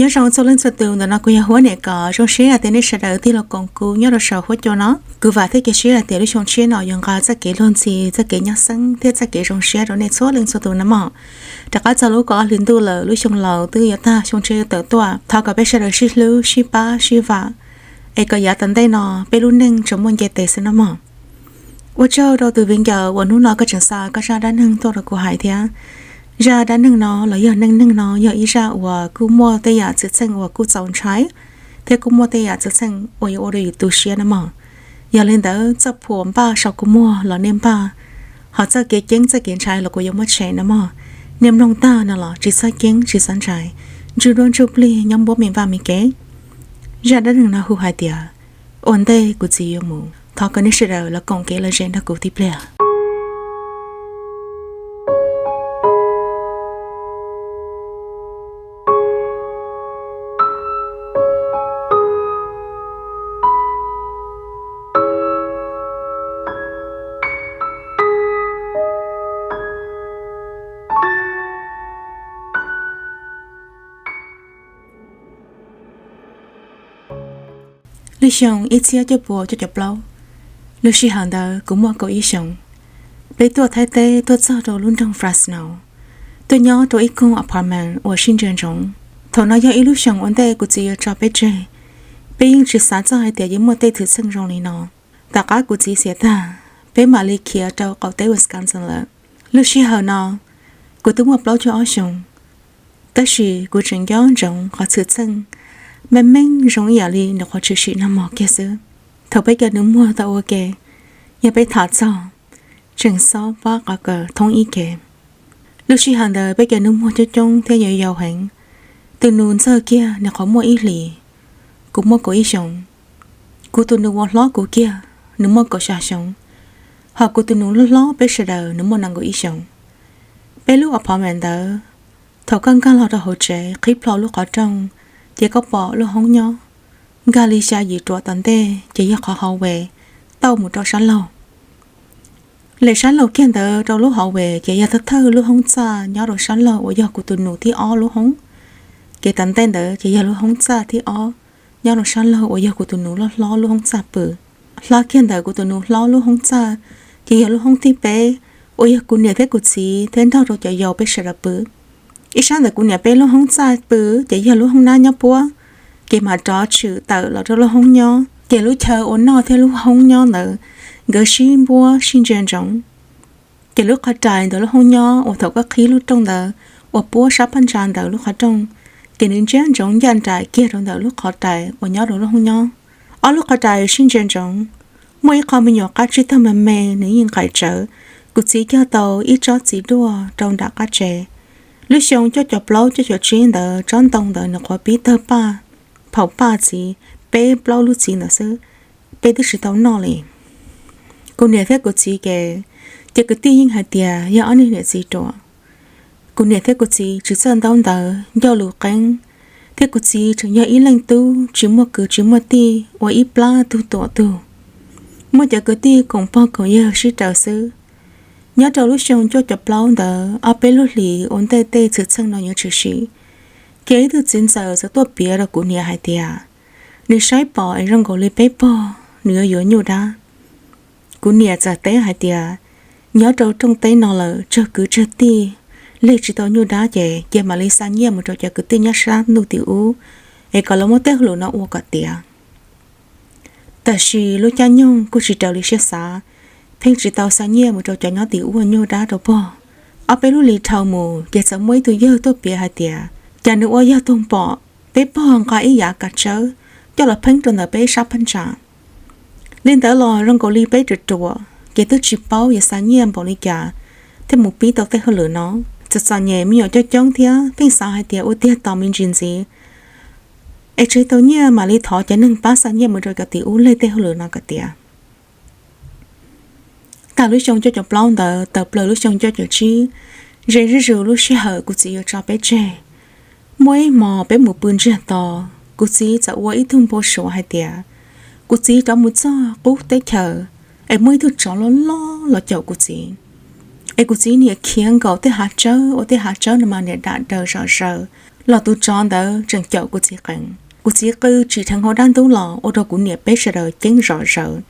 Nyob zoo txhua leej txhua tus, ntawm no kuv yog Huab Niam Kov. Zoo siab hais tias nej sawv daws tig los koom kuv nyob rau saum huab cua no. Kuv vam thiab cia siab hais tias lub xyoo tshiab no yuav nqa txoj kev luag ntxhi, txoj kev nyob xeeb thiab txoj kev zoo siab rau nej txhua leej txhua tus na mog. Rov qab txog lub kaum ob hlis ntuj lawm, lub xyoo laus twb yuav tag, xyoo tshiab yuav tawm tuaj. Thov kom peb sawv daws sib hlub sib pab sib vam, es kom yav tom ntej no peb lub neej tsuas muaj nce tes xwb no mog. Ua tsaug rau tus viv ncaus uas hnub no koj tseem xa koj zaj dab neeg tuaj rau kuv hais thiab. Zaj dab neeg no los yog neej neeg no yog ib zaj uas kuj muaj tej yam xwm txheej uas kuj txaus ntshai, thiab kuj muaj tej yam xwm txheej uas yuav ua rau yus tu siab no mog. Yog li ntawd txoj phuam npaj saum kua muag los nej npaj, ho txoj kev ceeb txoj kev ntshai los kuv yuav muab tshem no mog. Nej mloog tag no los tsis txhob ceeb tsis txhob ntshai, ntsuj duab ntsuj plig nyob npuab me vaj me kev. Zaj dab neeg no hu hais tias ua ntej kuv txiv yuav mus. Thov kom nej sawv daws los koom kev lom zem nrog kuv tib pliag. Lub xyoo ib txhiab cuaj puas cuaj caum plaub, lub sij hawm ntawd kuv muaj kaum ib xyoos. Peb tuaj Thaib teb tuaj txog rau lub nroog Fresno, tuaj nyob rau ib koog apartment uas sib ntsia ntsoov. Thaum no yog ib lub xyoos ua ntej kuv txiv yuav tso peb tseg. Peb yeej tsis xav txog hais tias yuav muaj tej xwm txheej zoo li no. Tom qab kuv txiv xiam tag, peb mam li khiav rau qaum teb Wisconsin lawm. Lub sij hawm no kuv twb muaj plaub caug ob xyoos, tab sis kuv tseem nco ntsoov qhov xwm txheej meej meej zoo ib yam li nws qhov tshwm sim nag hmo kiag xwb. Thaum peb cov nus muag tau ua ke, yog peb tham txog, tseem xob pab qhov kawm thoob ib ke. Lub sij hawm ntawd peb cov nus muag coob coob thiab yau yau heev. Tus nus ntxawg kiag nws qhov muaj ib hlis, kuv muaj kaum ib xyoos. Kuv tus nus uas hlob kuv kiag, nws muaj kaum xya xyoo, hos kuv tus nus hlob hlob peb sawv daws nws muaj nees nkaum ib xyoos. Peb lub apartment ntawd, thaum koj nkag los rau hauv tsev qhib plho lub qhov rooj, ces koj pom lub hoob nyob. Nkag li xya yim ruam tom ntej ces yog qhov hallway tauj mus rau sab laug. Lem sab laug kiag ntawd rau lub hallway ces yog thawj thawj lub hoob txaj nyob rau sab laug uas yog kuv tus nus thib ob lub hoob. Ces tom ntej ntawd ces yog lub hoob txaj thib ob nyob rau sab laug uas yog kuv tus nus loj hlob lub hoob txaj pw. Hla kiag ntawm kuv tus nus hlob lub hoob txaj ces yog lub hoob thib peb uas yog kuv niam thiab kuv txiv thiab nrog rau cov yau peb sawv daws pw. Ib sab ntawm kuv niam peb lub hoob txaj pw ces yog lub hoob nab nyob puab, ces mam rov tshwm tawm los rau lub hoob nyob. Ces lub chaw ua noj thiab lub hoob nyob ntawd nkawd sib npuab sib ntsia ntsoov. Ces lub qhov rais ntawm lub hoob nyob uas thaum koj qhib lub rooj ntawd uas puab sab phab ntsa ntawm lub qhov rooj, ces nws ntsia ntsoov ncaj nraim kiag rau ntawm lub qhov rais uas nyob rau lub hoob nyob. Ob lub qhov rais sib ntsia ntsoov. Muaj ib qho me nyuam qab tsib taug me me nws yeej nqaim tsawv. Kuv txiv cog tau ib tsob txiv duaj rau nram qab tsev. Lub xyoo cuaj caum plaub cuaj caum tsib ntawd tsob ntoo ntawd nws qhuav pib tawg paj, phaum paj txiv, peb plaub lub txiv ntawd xwb, peb twb tsis tau noj li. Kuv niam thiab kuv txiv ces, ces kwv tij yeej hais tias yog ob niag niam txiv ruam. Kuv niam thiab kuv txiv tsis txawj ntaub ntawv ncauj lus qeeb, thiab kuv txiv tseem yog ib leej tub tsis muaj kwv tsis muaj tij ua ib plab tug tuam tug, muaj cov kwv tij koom pog koom yawg sib raws xwb. Nyob rau lub xyoo cuaj caum plaub ntawd ob peb lub hlis ua ntej tej xwm txheej no yuav tshwm sim, ces ib tug txiv ntxawm txawm tuaj piav rau kuv niam hais tias nws saib pom es zoo nkaus li peb pog nws yuav yuav nyuj dab. Kuv niam txawm teb hais tias nyob rau rooj teb no lawm tsawg kwv tsawg tij, leg tsis tau nyuj dab ces cia mam li xa nyiaj mus rau cov kwv tij nyob sab ntuj tim ub, es kom lawv muab tej hauj lwm no ua kom tiav. Tab sis lub caij nyoog kuj tsis raws li siab xav, pheej tsis tau xa nyiaj mus rau cov nyob tim ub ua nyuj dab rau pog. Ob peb lub hlis dhau mus ces txawm muaj ib tug yawg tuaj piav hais tias cas nws ua yog tug pom peb pog nqa ib yav kav tsawb coj los pheeb rau ntawm peb sab phab ntsa. Li ntawd los zoo nkaus li peb ruam ruam ces twb tsis paub yuav xa nyiaj npaum li cas thiaj mus pib tau tej hauj lwm no. Txom txom nyem me nyuam coob coob thiab pheej xav hais tias ua tiag tos me ntsis ntxiv es tseg tau nyiaj mam li thov cov neeg pab xa nyiaj mus rau cov tim ub leg tej hauj lwm no kom tiav. Tag lub xyoo cuaj caum plaub ntawd tawm plaws lub xyoo cuaj caum tsib, ze zuj zus lub sij hawm kuv txiv yuav tso peb tseg. Muaj ib hmo peb mus pw ntsiag to, kuv txiv txawm ua ib tug npau suav hais tias kuv txiv rov mus txog qub teb chaws es muaj ib tug tsov loj loj los caum kuv txiv. Es kuv txiv niam khiav nkaum tej hav tsawb uas tej hav tsawb no mas niam dam daws zom zaws, los tus tsov ntawd tseem caum kuv txiv qees. Kuv txiv qw tsim dheev hauv dab ntub los ua rau kuv niam peb sawv daws ceeb zom zaws.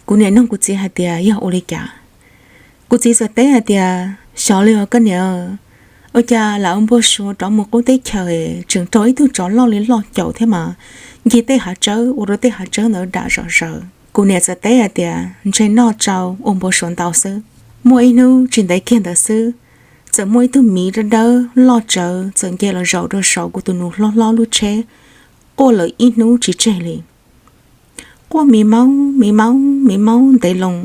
Kuv niam nug kuv txiv hais tias yog ua li cas. Kuv txiv txawm teb hais tias, xyov li os koj niam, ua cas lam ua npau suav rov mus qub teb chaws tseem raug ib tug tsov loj li loj caum thiab mas ncig tej hav tsawb ua rau tej hav tsawb ntawd dam zom zaws. Kuv niam txawm teb hais tias ntshe noj tsau ua npau suav ntau xwb. Muaj ib hnub tsis ntev kiag ntawd xwb, txawm muaj ib tug miv dawb dawb loj tsawv txawm nce los zaum rau saum kuv tus nus hlob hlob lub tsheb, quaj lawm ib hnub tsis tseg li. Quaj mi maub mi maub mi maub ntev loo,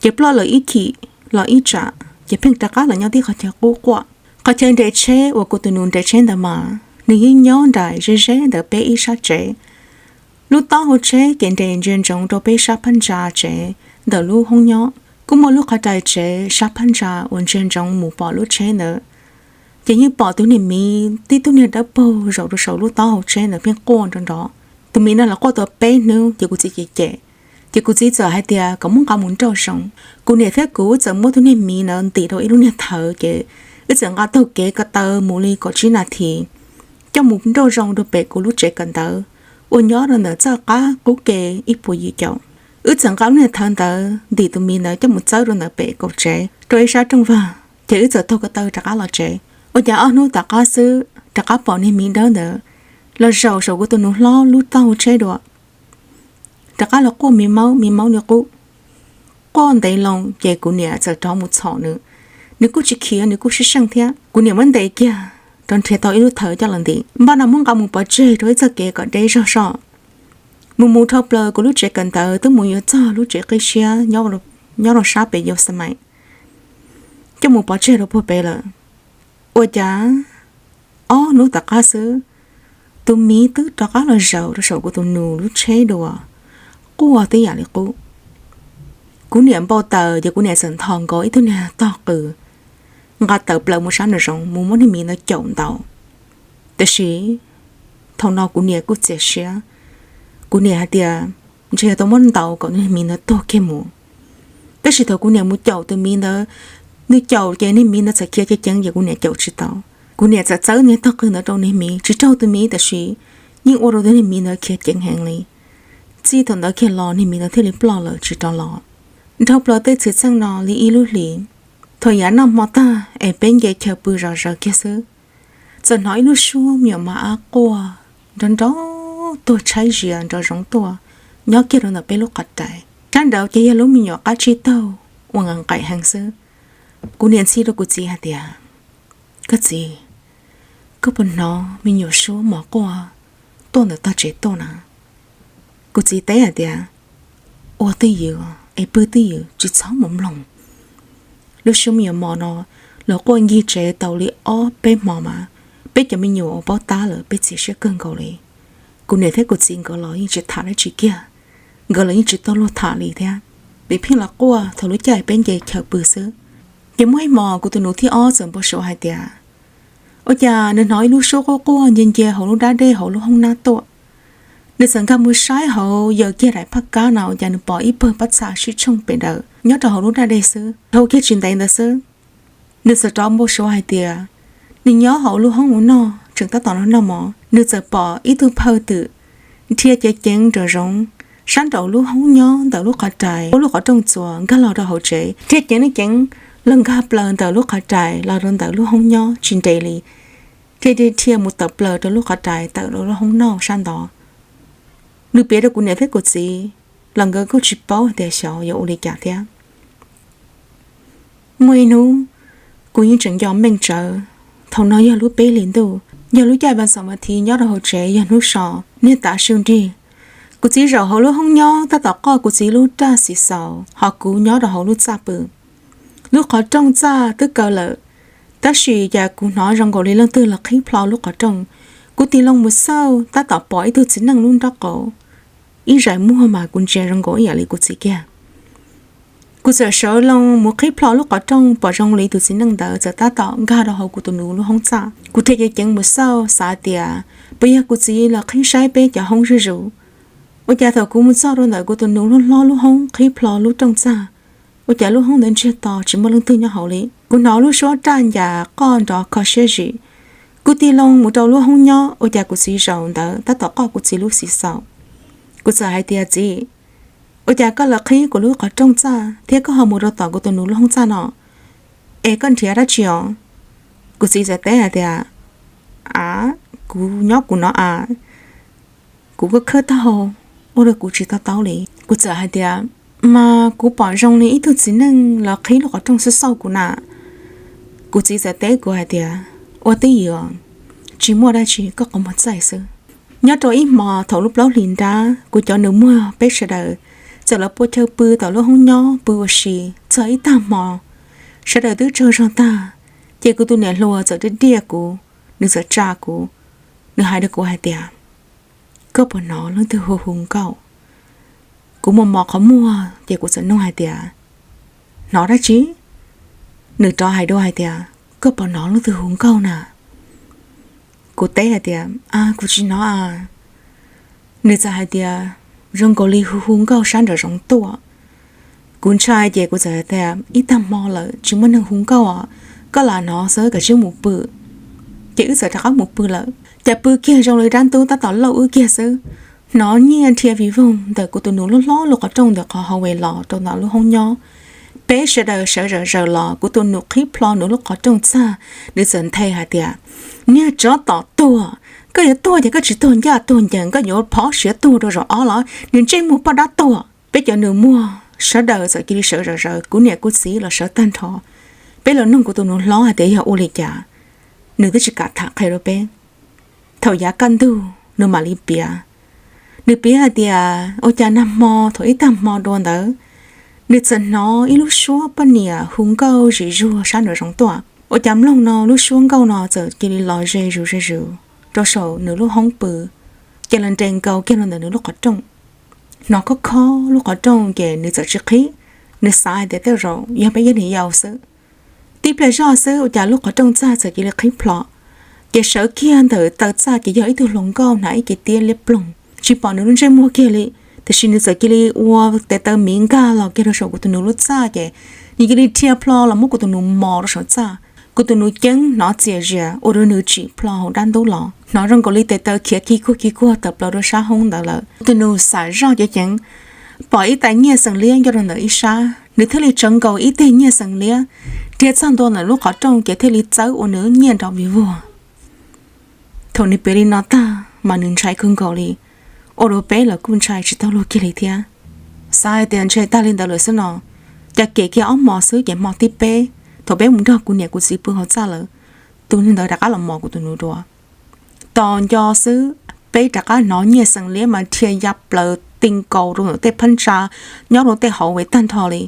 ces ploj lawm ib chim los ib tsam ces pheej rov qab los nyob tib qhov chaw qub quaj. Qhov chaw nres tsheb uas kuv tus nus nres tsheb ntawd mas nws yeej nyob nraim ze ze ntawm peb ib sab tsev. Lub taub hau tsheb ces nres ntsia ntsoov rau peb sab phab ntsa tsev ntawm lub hoob nyob. Kuj muaj lub qhov rais tsev sab phab ntsa uas ntsia ntsoov mus pom lub tsheb ntawd. Ces yeej pom tus niag miv tib tug niag dawb paug zaum rau saum lub taub hau tsheb ntawd pheej quaj nrov nrov. Tus miv no los quaj tau peb hnub ces kuv txiv cem cem. Ces kuv txiv txawm hais tias kom muab nqa mus nrauj zoov. Kuv niam thiab kuv txawm muab tus niag miv ntawd ntim rau ib lub niag thawv ces wb txawm nqa taug kev ko taw mus li kaum tsib nas this coj mus nrauj zoov rau pem kuv lub tsev kawm ntawv uas nyob rau ntawm txoj qab qub ke ib puas yim caum. Wb txawm nqa lub niag thawv ntawd ntim tus miv ntawd coj mus txawb rau ntawm pem kaum tsev rau ib sab rooj vag ces wb txawm taug ko taw rov qab los tsev. Ua cas ob hnub tom qab xwb rov qab pom niag miv dawb ntawd los zaum saum kuv tus nus hlob lub taub hau tsheb dua. Rov qab los quaj mi maub mi maub li qub. Quaj ntev loo ces kuv niam txawm rov mus txhom nws. Nws kuj tsis khiav, nws kuj sib seej thiab. Kuv niam muab ntes kiag rov nrhiav tau ib lub thawv coj los ntim, npaj no muab nqa mus pov tseg rau ib txoj kev kom deb zog soj. Mus mus dhau plaws kuv lub tsev kawm ntawv twb mus yuav txog lub tsev qib siab nyob rau sab pem Yau Xa Mais, coj mus pov tseg rau puag pem lawm. Ua cas ob hnub tom qab xwb, tus miv twb rov qab los zaum rau saum kuv tus nus lub tsheb dua, quaj tib yam li qub. Kuv niam npau taws ces kuv niam txawm nthos nkaus ib tug niag tog qws nqa tawm plaws mus sab nraum zoov mus muab niag miv ntawd caum ntaus. Tiam sis thaum no kuv niam kuj txias siab, kuv niam hais tias ntshe yog tau muab ntaus kom niag miv ntawd tuag kiag mus. Tab sis thaum kuv niam mus caum tus miv ntawd, nws caum ces niag miv ntawd txawm khiav ceev ceev ces kuv niam caum tsis tau. Kuv niam txawm txawb niag tog qws ntawd rau niag miv, tsis raug tus miv tab sis yeej ua rau tus niag miv ntawd khiav ceev heev li. Txij thaum ntawd kiag los niag miv ntawd thiaj li ploj lawm tsis rov los. Dhau plaws tej txhia txheej no li ib lub hlis, thaum yav noj hmo tag es peb nce chaw pw zom zaws kiag xwb, txawm hnov ib lub suab me nyuam mos ab quaj nrov nrov tuag tshaib zias nrov zoov tuaj nyob kiag rau ntawm peb lub qhov rais. Sab nraud ces yog lub me nyuam qab tsib taug uas nqaim nqaim heev xwb. Kuv niam ntxhi rau kuv txiv hais tias, koj txiv, koj puas hnov me nyuam suab mos quaj tuaj ntawm tog tsev tuaj na? Kuv txiv teb hais tias, ua twj ywm es pw twj ywm tsis txhob mus mloog. Lub suab me nyuam mos no los quaj ncig tsev tau li ob peb hmo mas peb cov me nyuam uas paub tab lawm peb txiav siab kawg nkaus li. Kuv niam thiab kuv txiv nkawd los yeej tsis tham dab tsi kiag, nkawd los yeej tsis tau luag tham li thiab, vim pheej los quaj thaum lub caij peb nce chaw pw xwb. Ces muaj ib hmos kuv tus nus thib ob txawm npau suav hais tias, ua cas nws hnov ib lub suab quaj quaj nce nce hauv lub dab dej hauv lub hoob nab tuaj. Nws txawm nkag mus saib hauv yaws kiag daim phaj kab no ua cas nws pom ib pawg pob txha sib tshooj pem daws nyob rau hauv lub dab dej xwb. Dhau kiag tsis ntev ntawd xwb, nws txawm rov npau suav hais tias nws nyob hauv lub hoob ua noj tseem tab tom noj mov, nws txawm pom ib tug phawj twm dhia ceev ceev nraum zoov sab nraum lub hoob nyob ntawm lub qhov rais, lub qhov rooj txuas nkag los rau hauv tsev, dhia ceev ceev los nkag plaws ntawm lub qhov rais los rau ntawm lub hoob nyob tsis nres li, dhia dhia mus tawm plaws rau lub qhov rais tawm rau lub hoob noj sab ntod. Nws piav rau kuv niam thiab kuv txiv los nkawd kuj tsis paub hais tias xyov yuav ua li cas thiab. Muaj ib hnub, kuv yeej tseem nco meej tsawv. Thaum no yog lub peb hlis ntuj, yog lub caij vas xaum vas thiv nyob rau hauv tsev yog hnub so, niag tav su nrig. Kuv txiv zaum hauv lub hoob nyob tab tom qoj kuv txiv lub raj xim xaus, ho kuv nyob rau hauv lub txaj pw. Lub qhov rooj txaj twb kaw lawm, tab sis cas kuv hnov zoo nkaus li leej twg los qhib plho lub qhov rooj. Kuv tig loo mus xauj tab tom pom ib tug txiv neej lub nrob qaum, ib zais muag mas kuv ntsia zoo nkaus ib yam li kuv txiv kiag. Kuv txawm sawv loo mus qhib plho lub qhov rooj pom zoo li tus txiv neej ntawd txawm tab tom nkag rau hauv kuv tus nus lub hoob txaj. Kuv thiaj ceev ceev mus xauj xav tias puas yog kuv txiv los qhib saib peb cov hoob zuj zus. Ua cas thaum kuv mus txog rau ntawm kuv tus nus lub hlob lub hoob qhib plho lub rooj txaj, ua cas lub hoob ntawd ntsiag to tsis muaj leej twg nyob hauv li. Kuv hnov lub suab raj ncas qoj nrov kho siab zim, Kuv tig loo mus rau lub hoob nyob, ua cas kuv txiv zaum ntawd tab tom qoj kuv txiv lub xim xaum. Kuv txawm hais tias, Txiv, ua cas koj los qhib kuv lub qhov rooj txaj thiab koj ho mus rau tom kuv tus nus lub hoob txaj no? Es koj nrhiav dab tsi os? Kuv txiv txawm teb hais tias, A, kuv nyob kuv no a, kuv khawb khawb taub hau, ua rau kuv tsis to taub li. Kuv txawm hais tias, Mas kuv pom zoo li ib tug txiv neej los qhib lub qhov rooj xwb xauj kuv na. Kuv txiv txawm teb kuv hais tias, Ua twj ywm, tsis muaj dab tsi, koj qhov muag txaij xwb. Nyob rau ib hmo thaum lub plaub hlis nrab, kuv cov nus muag peb sawv daws txawm los pua chaw pw tom lub hoob nyob pw ua si txog ib tag hmo, sawv daws twb tsaug zog tag, ces kuv tus niam hluas txawm diaj diaj kuv, nws txawm tsa kuv, nws hais rau kuv hais tias, Koj puas hnov leej twg hu hu nkauj? Kuv mos mos qhov muag ces kuv txawm nug hais tias, Hnov dab tsi? Nws rov hais dua hais tias, Koj puas hnov leej twg hu nkauj na? Kuv teb hais tias, A, kuv tsis hnov a. Nws txawm hais tias, Zoo nkaus li hu hu nkauj sab nraum zoov tuaj. Kuv ntshai ces kuv txawm hais tias, Ib tag hmo lawm tsis muaj neeg hu nkauj os, koj lam hnov xwb, kav tsij mus pw. Ces wb txawm rov qab mus pw lawm. Ces pw kiag zoo li dab ntub tab tom lauj wb kiag xwb, hnov nyiaj nrhia vij voog ntawm kuv tus nus lub hlob lub qhov rooj ntawm qhov hauv ves los rau ntawm lub hoob nyob. Peb sawv daws sawv zaws zaws los, kuv tus nus qhib plho nws lub qhov rooj txaj, nws txawm nthe hais tias, Niag tsov tom tuag, koj yuav tuag ces koj tsis tuag ncaj tuag ncees, koj yuav phov siav tuag rau zaum ob los? Niag ntsej muag poj dab tuag. Peb cov nus muag sawv daws txawm cia li sawv zaws zaws, kuv niam kuv txiv los sawv tag nrho. Peb los nug kuv tus nus hlob hais tias yog ua li cas, nws twb tsis kam tham qhia rau peb. Thaum yav kaj ntug nws mam li piav. Nws piav hais tias ua cas nag hmo thaum ib tag hmo dua ntawd, nws txawm hnov ib lub suab poj niam hu nkauj zim zuag sab nraum zoov tuaj. Ua cas mloog no lub suab nkauj no txawm cia li los ze zus ze zus rau saum nws lub hoob pw, ces los nres nkaus kiag rau ntawm nws lub qhov rooj. Hnov khob khob lub qhov rooj ces nws txawm tsis qhib, nws xav hais tias tej zaum yog peb yog niag yau xwb. Tib pliag zoj xwb ua cas lub qhov rooj txaj txawm cia li qhib plho, ces sawv kiag ntawm taw txaj ces yog ib tug hluas nkauj hnav ib ce tiab liab ploog, tsis pom nws lub ntsej muag kiag li. Tiam sis nws txawm cia li ua tes taw miv nkag los kiag rau saum kuv tus nus lub txaj ces nws cia li dhia plho los muab kuv tus nus mos rau saum txaj. Kuv tus nus ceeb hnov txias zias ua rau nws tsim plho hauv dab ntub los, hnov zoo nkaus li tes taw khiav ki kuag ki kuag tawm plaws rau sab hoob ntawd lawm. Kuv tus nus xam zoj ceev ceev, pom ib tais nyiaj xeem liab nyob rau ntawm ib sab, nws thiaj li tsawv nkaus ib teg nyiaj xeem liab, dhia txog ntua ntawm lub qhov rooj ces thiaj li txawb ua nws nyiaj nrov vij vuag. Thaum nws piav li no tag mas nws ntshai kawg nkaus li, ua rau peb los kuj ntshai tsis tau luag kiag li thiab. Xav hais tias ntshe tag li ntawd lawm xwb no, cas kem kiag ob hmos xwb ces hmo thib peb thaum peb mus nrog kuv niam kuv txiv pw hauv txaj lawm, tus neeg ntawd rov qab los mos kuv tus nus dua. Tos nco xwb, peb rov qab hnov nyiaj xeem liab mas dhia ya plaws ti nkaus rau ntawm tej phab ntsa nyob rau tej hauv ves tag nrho li.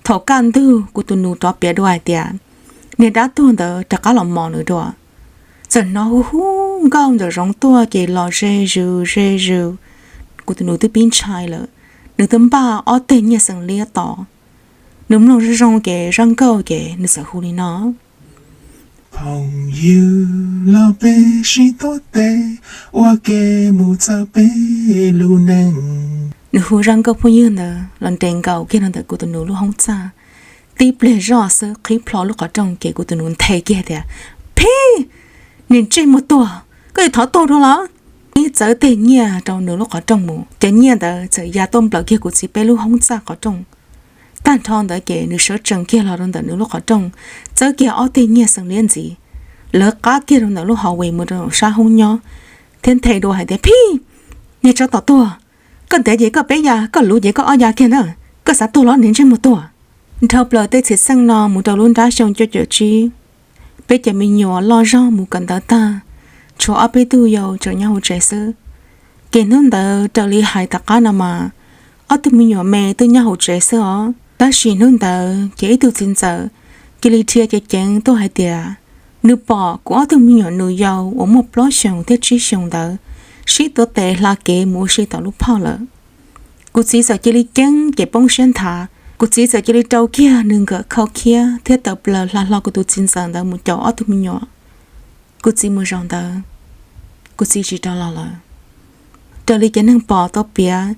Thaum kaj ntug kuv tus nus rov piav dua hais tias, niag dab tuag ntawd rov qab los mos nws dua. Txawm hnov hu hu nkauj ntawm zoov tuaj ces los ze zus ze zus. Kuv tus nus twb pib ntshai lawm, nws twb npaj ob teg nyiaj xeem liab tos. Nws mloog zoo zoo ces zaj nkauj ces nws txawm hu li no: Phooj ywg los peb sib tuav tes ua ke mus txawb peb lub neej. Nws hu zaj nkauj phooj ywg ntawd los nres nkaus kiag rau ntawm kuv tus nus lub hoob txaj. Tib pliag zoj xwb qhib plho lub qhov rooj ces kuv tus nus nthe kiag tias, Phib! Niag ntsej muag tuag, koj yuav thov tuag dua los? Ib txawb teg nyiaj rau nws lub qhov rooj mus, cov nyiaj ntawd txawm ya tuaj nplawm kiag kuv txiv peb lub hoob txaj qhov rooj. Tag nrho ntawd ces nws sawv tsees kiag los rau ntawm nws lub qhov rooj, txawb kiag ob teg nyiaj xeem liab ntxiv, lawv qab kiag rau ntawm lub hauv ves mus rau sab hoob nyob, thiab nthe dua hais tias, Phib! Niag tsov tom tuag, koj ntev ces koj peb ya, koj luv ces koj ob ya kiag na, koj xav tuag los niag ntsej muag tuag. Dhau plaws tej txhia xeej no mus rau lub nrab xyoo cuaj caum tsib, peb cov me nyuam loj zog mus kawm ntawv tag, tshuav ob peb tug yau tseem nyob hauv tsev xwb. Ces hnub ntawd raws li hais tom qab no mas, ob tug me nyuam me twb nyob hauv tsev xwb os. Tab sis hnub ntawd ces ib tug txiv ntxawm cia li dhia ceev ceev tuaj hais tias, nws pom kuv ob tug me nyuam nus yau uas muaj plaub xyoos thiab tsib xyoos ntawd sib tuav tes hla kev mus ua si tom lub phaj lawm. Kuv txiv txawm cia li ceeb ces poob siab nthav, kuv txiv txawm cia li rau kiag nws nkawm khau khiab thiab tawm plaws hla hlo kuv tus txiv ntxawm ntawd mus caum ob tug me nyuam. Kuv txiv mus zaum ntawd, kuv txiv tsis rov los lawm. Raws li cov neeg pom tau piav,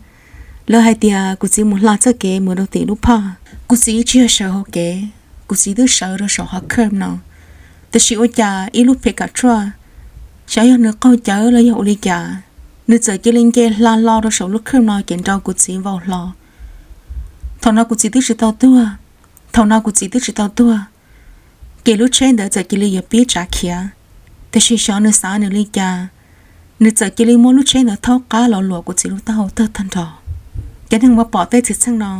lawv hais tias kuv txiv mus hla txoj kev mus rau tim lub phaj. Kuv txiv tsis yog sawv hauv kev, kuv txiv twb sawv rau saum hav khawb no, tiam sis ua cas ib lub phe kam tshuaj xyov yog nws qaug cawv los yog ua li cas, nws txawm cia li nce hla hlo rau saum lub khwj no ces nrau kuv txiv vau hlo. Thaum no kuv txiv twb tsis tau tuag, thaum no kuv txiv twb tsis tau tuag, ces lub tsheb ntawd txawm cia li yuav pib tsav khiav. Tiam sis xyov nws xav nws li cas, nws txawm cia li muab lub tsheb ntawd thaub qab los luam kuv txiv lub taub hau tawg tag nrho. Cov neeg uas pom tej txheej txheej no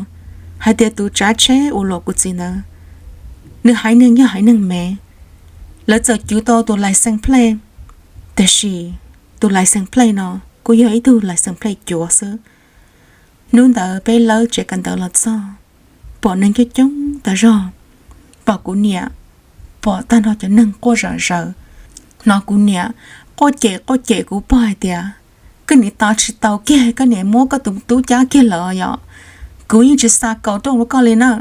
hais tias tus tsav tsheb uas luam kuv txiv ntawd, nws haiv neeg yog haiv neeg Mev, lawv txawm cuv tau tus license plate, tiam sis tus license plate no kuj yog ib tug license plate cuav xwb. Hnub ntawd peb lawb tsev kawm ntawv los txog, pom neeg coob coob tas zog, pom kuv niam, pom tag nrho cov neeg quaj zom zaws. Hnov kuv niam quaj cem quaj cem kuv pog hais tias, koj niam tos tsis tau kiag, koj niam muab koj tus tub cab kiag lawm yom. Kuv yeej tsis xa kaus rooj rau koj li na.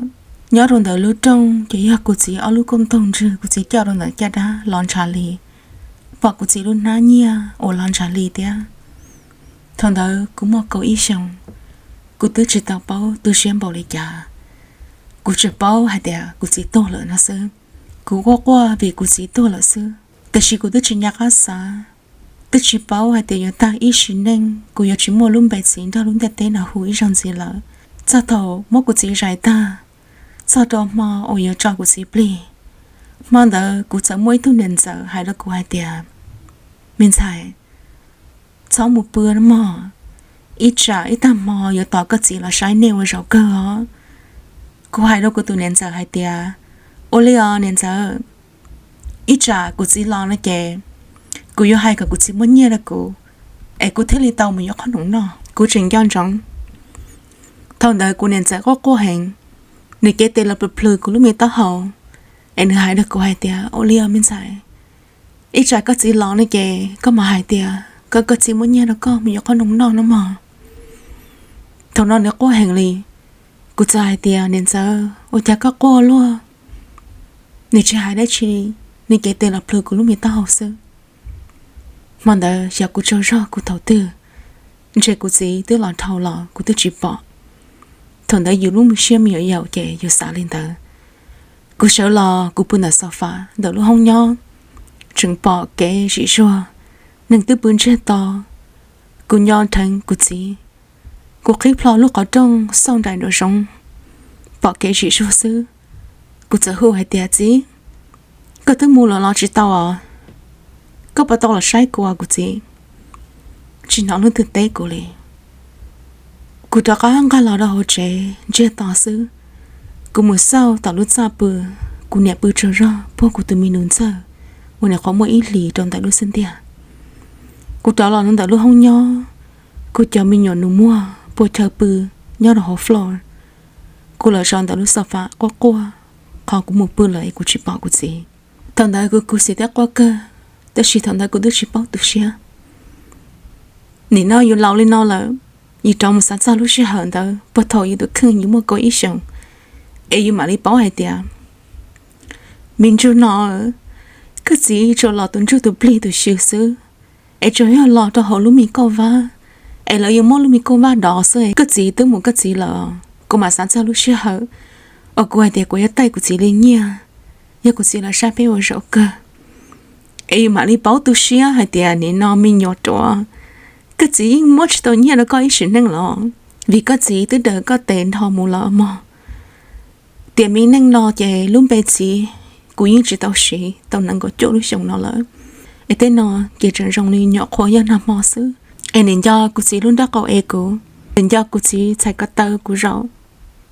Nyob rau ntawm lub rooj ces yog kuv txiv ob lub kauj ntoog ntswg, kuv txiv coj rau ntawm caj dab los ntshav li, pom kuv txiv lub hnab nyiaj uas los ntshav li thiab. Thaum ntawd kuv muaj kaum ib xyoos, kuv twb tsis tau paub tu siab npaum li cas. Kuv tsuas paub hais tias kuv txiv tuag lawm no xwb. Kuv quaj quaj vim kuv txiv tuag lawm xwb, tiam sis kuv twb tsis nco qab xav, twb tsis paub hais tias yuav tag ib sim neej kuv yuav tsis muaj lub npe txiv nrog lub ntiaj teb no hu ib zaug ntxiv lawm. Txog thaum muab kuv txiv zais tag, txog rau hmo uas yuav tso kuv txiv plig, hmo ntawd kuv txawm muaj ib tug niam ntxawm hais rau kuv hais tias, me ntxhais, txhob mus pw mog, ib tsam ib tag hmo yuav tos koj txiv los saib nej ua zaum kawg os. Kuv hais rau kuv tus niam ntxawm hais tias, ua li os niam ntxawm, ib tsam kuv txiv los no ces kuv yuav hais kom kuv txiv muab nyiaj rau kuv, es kuv thiaj li tau mus yuav qhob noom noj. Kuv tseem nco ntsoov, thaum ntawd kuv niam ntxawm quaj quaj heev, nws cev tes los plhws plhws kuv lub me taub hau, es nws hais rau kuv hais tias, ua li os me ntxhais, ib tsam koj txiv los no ces koj mam hais tias kom koj txiv muab nyiaj rau koj mus yuav qhob noom noj no mog. Thaum no nws quaj heev li, kuv txawm hais tias, niam ntxawm, ua cas koj quaj luaj? Nws tsis hais dab tsi, nws cev tes los plhws kuv lub me taub hau xwb. Hmo ntawd xyov kuv tsaug zog kuv thaum twg, ntshe kuv txiv twb los dhau los kuv twb tsis pom. Thaum ntawd yus lub siab me nyuam yaus ces yus xav li ntawd. Kuv sawv los kuv pw ntawm xo fas ntawm lub hoob nyob, tseem pom kev zim zuag, neeg twb pw ntsiag to. Kuv nco dheev kuv txiv, kuv qhib plho lub qhov rooj xauj nraim nraum zoov, pom kev zim zuag xwb. Kuv txawm hu hais tias, txiv, koj twb mus lawm los tsis tau os? Koj puas tau los saib kuv os kuv txiv? Tsis hnov leej twg teb kuv li. Kuv rov qab nqaj los rau hauv tsev ntsiag to xwb. Kuv mus xauj tom lub txaj pw, kuv niam pw tsaug zog puag kuv tus me nus ntxawg uas nyuam qhuav muaj ib hlis rau ntawm lub xub ntiag. Kuv rov los ntawm lub hoob nyob, kuv cov me nyuam nus muag puas chaw pw nyob rau hauv floor. Kuv los zaum ntawm lub xo fas quaj quaj, qhov kuv mus pw lawm es kuv tsis pom kuv txiv. Thaum ntawd kuv khuv xim thiab quaj kawg, tab sis thaum ntawd kuv twb tsis paub tu siab. Nim no yus laus li no lawm, yus rov mus xav txog lub sij hawm ntawd puag thaum yus tus kheej yus muaj kaum ib xyoos, es yus mam li paub hais tias, me ntsuag no, koj txiv tsuas los tus ntsuj tus plig tus xyw xwb, es tsuas yog los rau hauv lub me kauj vab, es lawv yuav muab lub me kauj vab dov xwb, koj txiv twb mus koj txiv lawm. Kuv mam xav txog lub sij hawm uas kuv hais tias kuv yuav taij kuv txiv li nyiaj, yog kuv txiv los saib peb ua zaum kawg, es yus mam li paub tu siab hais tias nim no me nyuam ruam, koj txiv yeej muab tsis tau nyiaj rau koj ib sim neej los, vim koj txiv twb daws koj tes nrho mus lawm mog. Tiam me neej no ces lub npe txiv kuv yeej tsis tau siv tau nees nkaum cuaj lub xyoo no lawm, es tej no ces tseem zoo li nyuam qhuav yog nag hmo xwb. Es nim nco kuv txiv lub nraub qaum ev kuv, nim nco kuv txiv txhais ko taw kuv zaum,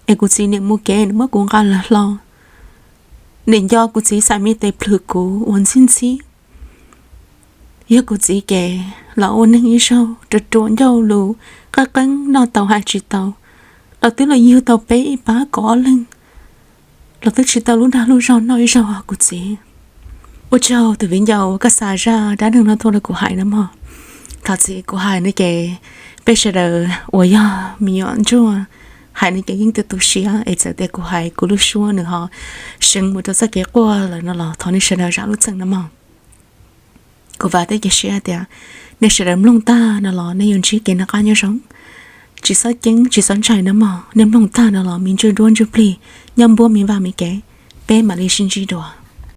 es kuv txiv niam mus kev nws muab kuv nqa los hlo, nim nco kuv txiv xais me tes plhws kuv uas ntxhib ntxhib. Yog kuv txiv ces los ua neeg ib zaug ruam ruam ncauj lus, qeeb qeeb noj tau hais tsis tau, los twb los yug tau peb ib pab kaum ob leeg, los twb tsis tau lub dag lub zog noj ib zaug os kuv txiv. Ua tsaug tus viv ncaus uas koj xa zaj dab neeg no tuaj rau kuv hais no mog. Thov txim kuv hais no ces peb sawv daws uas yog me nyuam ntsuag hais no ces yeej tu tu siab, es txawm tias kuv hais kuv lub suab nws ho seev mus rau txoj kev quaj lawm no los thov nej sawv daws zam lub txim no mog. Kuv vam thiab cia siab tias nej sawv daws mloog tag no los nej yuav ntsib kev noj qab nyob zoo. Tsis txhob ceeb tsis txhob ntshai no mog, nej mloog tag no los me ntsuj duab ntsuj plig nyob npuab me vaj me kev, peb mam li sib ntsib dua.